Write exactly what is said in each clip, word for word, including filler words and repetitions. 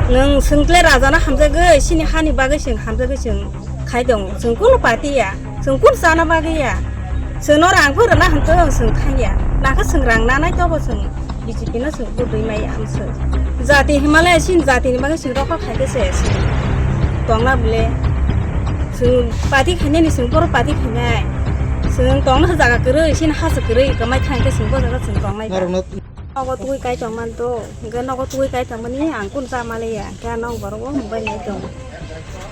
Nwng swng tle rajana hamjagwi, sini hani bagwi swng hamjagwi swng khai tongo. Swng kunu party ya, swng kunu chana bagwi ya. Swngno rang phuru rwna hwn tong, swng thang ya. Nangkhe swng rang nanai tobo swng B J P no swng vote rwi maya amswk. Jati Himalaya sini jatini bagwi swng rokha khaikhe se swng tongna bwle. Swng party khainani swng boro party khainai. Swng tongna jaga kwrwi, sini hachwk kwrwi, kwmai thangkhe swng bo jaga swng tongnai. Norokno Nogo tugui kai tongman to, hingke nogo tugui kai tongmani ang kunu cha maliya, hingke ano borok bo mobile nai tong.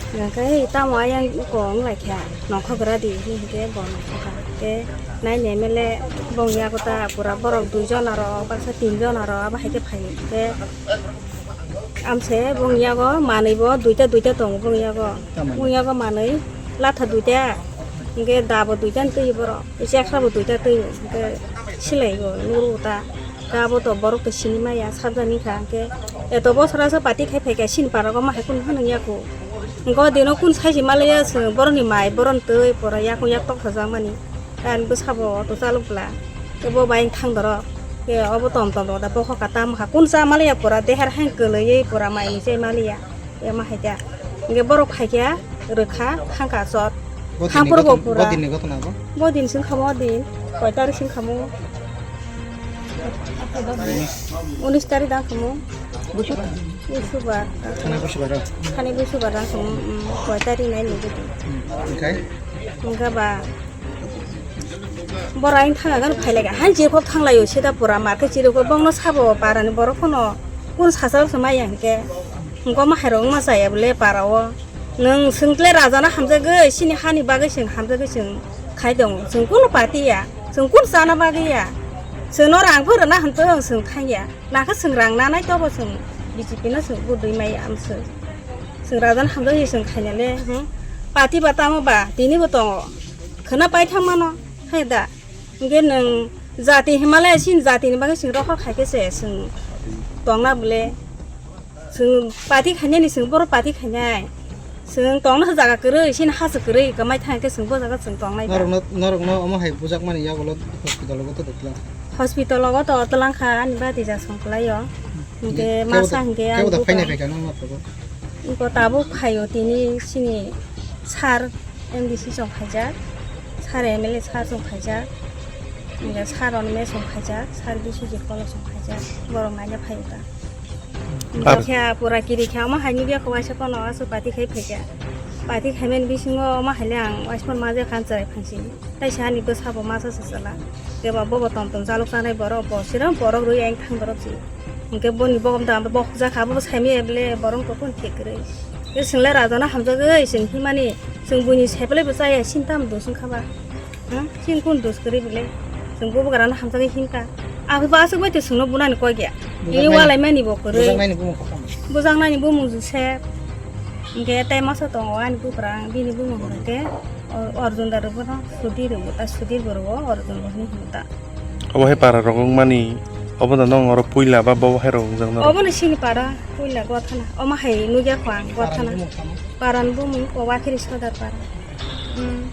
Hingke tamo ayang iko wng lai kha, nongkhok gra di, hingke bo nongkhok kha. Hingke nai ne mele bong yago ta, pura borok dui jon aro, baksa tin jon aro, abo hai khe phai. Hingke amse bong yago manwi bo duita duita tongo bong yago. Tamani? Bong yago manwi, latha duita, hingke da bo duita twi borok, chekra bo duita twi, hingke silai bo nuru ta. Khe abo to borok to sini maya, sabjani kha, hwnkhe eto bosor asa party khai phaikha, sini parok ma hai kunu hwnwi yaku. Hwnkhe o dino kunu sai se malaya chwng, borokni mai, borokni twi, pora yakung yak tok sajak mani. Ani bwsabo auto chalok bwla, tei bo bai thang dorok, tei obo tom tom rok da bokhok ka tam kha, kunu cha malaya pora, deher hai kwlwiwi pora mai ni chai malaya. Ema hai khe. Hingke borok phai khe rwkha thangka chot. Bo dinni Thangphuru bo gotona, bo pura. Dinni gotona bo? Bo din sing khamo din. Koi tarik sing khamo? Unis tarik dang khamo? Busubar. Busubar. Thani busubar o? Thani busubar dang khamo. Mm, koi tarik nai ni gotona. Hmm. Onkhe? Hingke ba. Bora ang thang agan phai lai han je kok thang lai o sida pura mar khe chiri kok bong no sabo para ni borok phano kun sasa se mai yang ke. Hingke ma hai rok ma chaya bole para o. Nwng swng tle raja no hamjagwi, sini hani bagwi swng hamjagwi swng khai tongo. Swng kunu party ya, swng kunu chana bagwi ya. Swng no rang phuru rwna hwn tong swng thang ya. Nakha swng rang nanai tobo swng B J P no swng budui mai am swng. Swng raja no hamjagwi swng khaina le, hmm? Party ba tamo ba, tini bo tongo. Khwna paithang mano, hai da. Hingke nwng jati Himalaya sini jatini bagwi swng rohor khaikhe se swng tongna bole. Swng party khainani swng boro party khainai. Swng tongna jaga kwrwi, sini hachwk kwrwi, kwmai thangkhe swng bo jaga swng tongnai ba. Norokno, norokno omo hai bujakmani yagulo hospital o to twlang? Hospital o to twlang kha, ani bati ja song kwlai o. Hingke kebo masa da, hingke kebo ang da phaina buka. Phaikha nang ma phago? Iko tabuk phaio tini sini sir M D C chong khaijak, sir M L A sir chong khaijak, hingke sir onme chong khaijak, sir Biswajit Kolok chong khaijak, borok naina phaio ta. Ar- Hingke khe pura kiri khe omo hai nugya kho waisa kono asu party khai phaikha. Party khaimani bisingo omo haile ang waisa kono maje khan chwrai phansini. Taisa ani bwsabo masa se chwla. Keba bobo tom tom jaluk chanai borok bo sirang borok rwi ang thang borok si. Hingke boni bokol da bok jakha bo saimi bele borok to kun thik kwrwi. Ke single raja no hamjagwi sing himani sing buini sepele bo chaya sinta am dusung khaba. Hmm? Sing kun dus kwrwi bele. Sing bo bwkra no hamjagwi himka. Abo ba aswk bai te singno bunani koi gya. Ini walai mani bo kwrwi. Bujaknai ni bumung kokam. Bujaknai ni bumung juse. Hingke tai masa tongo ani bwkra bini bumung hingke. Or-, Arjun da rwbo no Sudhir rwbo ta, Sudhir bo rwbo Arjun bo hinwi hino ta. Obo hai para rok wngmani, obo da nong oro puila ba bo hai rok wngjak norok? Obo ni sini para puila Gothana, omo hai nugya kho ang Gothana. Para ni bumung tamo? Para ni bumung Wakhiri Sodar para. Hmm.